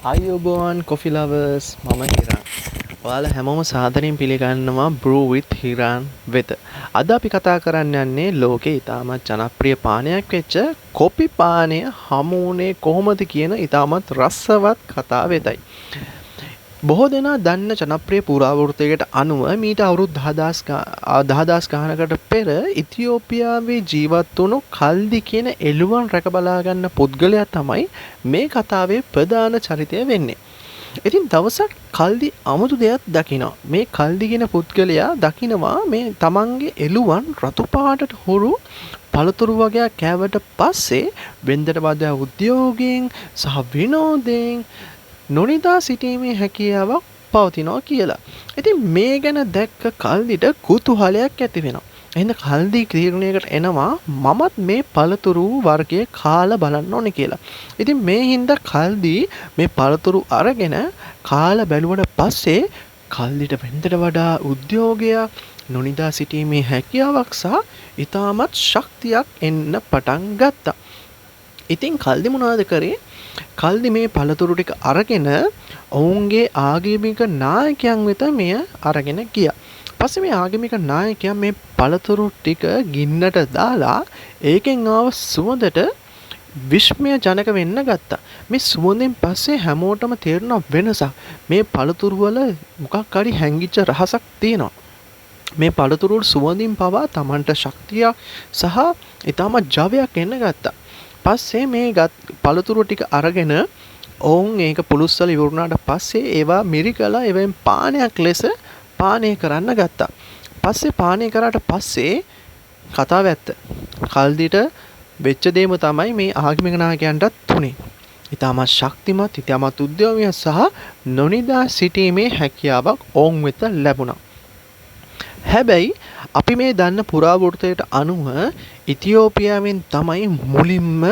ආයුබෝවන් coffee lovers, මම හිරාන්. ඔයාලා හැමෝම සාදරයෙන් පිළිගන්නවා Brew with Hiran වෙත. අද අපි කතා කරන්න යන්නේ ලෝකේ ඉතාමත් ජනප්‍රිය පානයක් වෙච්ච කොපි පානය හමු වුණේ කොහොමද කියන ඉතාමත් රසවත් කතාව වෙතයි. බොහෝ දෙනා දන්න ජනප්‍රිය පුරාවෘත්තයකට අනුව මීට අවුරුදු 10,000 ගානකට පෙර ඉතියෝපියාවේ ජීවත් වුණු කල්දි කියන එළුවන් රැක බලා ගන්න පුද්ගලයා තමයි මේ කතාවේ ප්‍රධාන චරිතය වෙන්නේ. ඉතින් දවසක් කල්දි අමුතු දෙයක් දකිනවා. මේ කල්දි කියන පුද්ගලයා දකිනවා මේ තමන්ගේ එළුවන් රතු පාටට හුරු පළතුරු වගයක් කෑවට පස්සේ වෙන්දට වඩා උද්‍යෝගයෙන් සහ විනෝදයෙන් නොනිදා සිටීමේ හැකියාවක් පවතිනවා කියලා. ඉතින් මේ ගැන දැක්ක කල්දිට කුතුහලයක් ඇති වෙනවා. එහෙනම් කල්දි තීරණයකට එනවා මමත් මේ පළතුරු වර්ගය කාලා බලන්න ඕනේ කියලා. ඉතින් මේ හින්දා කල්දි මේ පළතුරු අරගෙන කාලා බැලුවට පස්සේ කල්දිට වෙනදට වඩා උද්‍යෝගයක්, නොනිදා සිටීමේ හැකියාවක් සහ ඉතාමත් ශක්තියක් එන්න පටන් ගත්තා. ඉතින් කල්දි මොනවද කරේ? කල්දි මේ පළතුරු ටික අරගෙන ඔවුන්ගේ ආගමික නායකයන් වෙත මෙය අරගෙන ගියා. පස්සේ මේ ආගමික නායකයන් මේ පළතුරු ටික ගින්නට දාලා ඒකෙන් ආව සුවඳට විස්මය ජනක වෙන්න ගත්තා. මේ සුවඳෙන් පස්සේ හැමෝටම තේරුණා වෙනසක්. මේ පළතුරු වල මොකක් හරි හැංගිච්ච රහසක් තියෙනවා. මේ පළතුරු වල සුවඳින් පවා තමන්ට ශක්තියක් සහ ඉතාමත් ජවයක් එන්න ගත්තා. පස්සේ මේ පළතුරු ටික අරගෙන ඔවුන් ඒක පුළුස්සල ඉවර වුණාට පස්සේ ඒවා මිරිකලා ඒවෙන් පානයක් ලෙස පානය කරන්න ගත්තා. පස්සේ පානය කරාට පස්සේ කතාව ඇත්ත. කල්දිට වෙච්ච දේම තමයි මේ ආගමික නායකයන්ටත් වුණේ. ඉතාමත් ශක්තිමත්, ඉතාමත් උද්‍යෝගීය සහ නොනිදා සිටීමේ හැකියාවක් ඔවුන් වෙත ලැබුණා. හැබැයි අපි මේ දන්න පුරාවෘත්තයට අනුව ඉතියෝපියාවෙන් තමයි මුලින්ම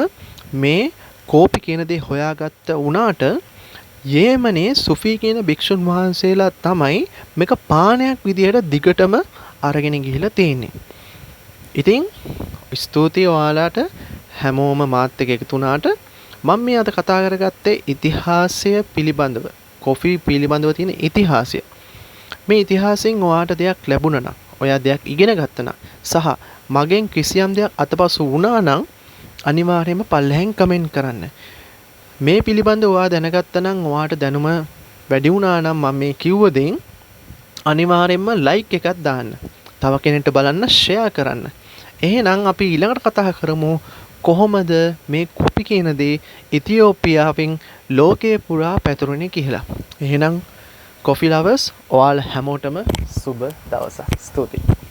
මේ කෝපි කියන දේ හොයාගත්ත වුණාට යේමනයේ සුෆී කියන භික්ෂුන් වහන්සේලා තමයි මේක පානයක් විදිහට දිගටම අරගෙන ගිහිලා තියෙන්නේ. ඉතින් ස්තුතියි ඔයාලාට හැමෝම මාත් එක්ක එකතු වුණාට. මම මේ අද කතා කරගත්තේ ඉතිහාසය පිළිබඳව, කොෆි පිළිබඳව තියෙන ඉතිහාසය. මේ ඉතිහාසයෙන් ඔයාට දෙයක් ලැබුණා නම්, ඔයා දෙයක් ඉගෙන ගත්තා නම් සහ මගෙන් කිසියම් දෙයක් අතපසු වුණා නම් අනිවාර්යයෙන්ම පල්ලෙහෙන් කමෙන්ට් කරන්න. මේ පිළිබඳව ඔයා දැනගත්තා නම්, ඔයාට දැනුම වැඩි වුණා නම් මම මේ කිව්ව දෙයින් අනිවාර්යයෙන්ම ලයික් එකක් දාන්න. තව කෙනෙක්ට බලන්න ෂෙයා කරන්න. එහෙනම් අපි ඊළඟට කතා කරමු කොහොමද මේ කොපි කියන දේ ඉතියෝපියාවෙන් ලෝකය පුරා පැතුරුනේ කියලා. එහෙනම් කොෆි ලවර්ස් ඔයාලා හැමෝටම සුබ දවසක්. ස්තුතියි.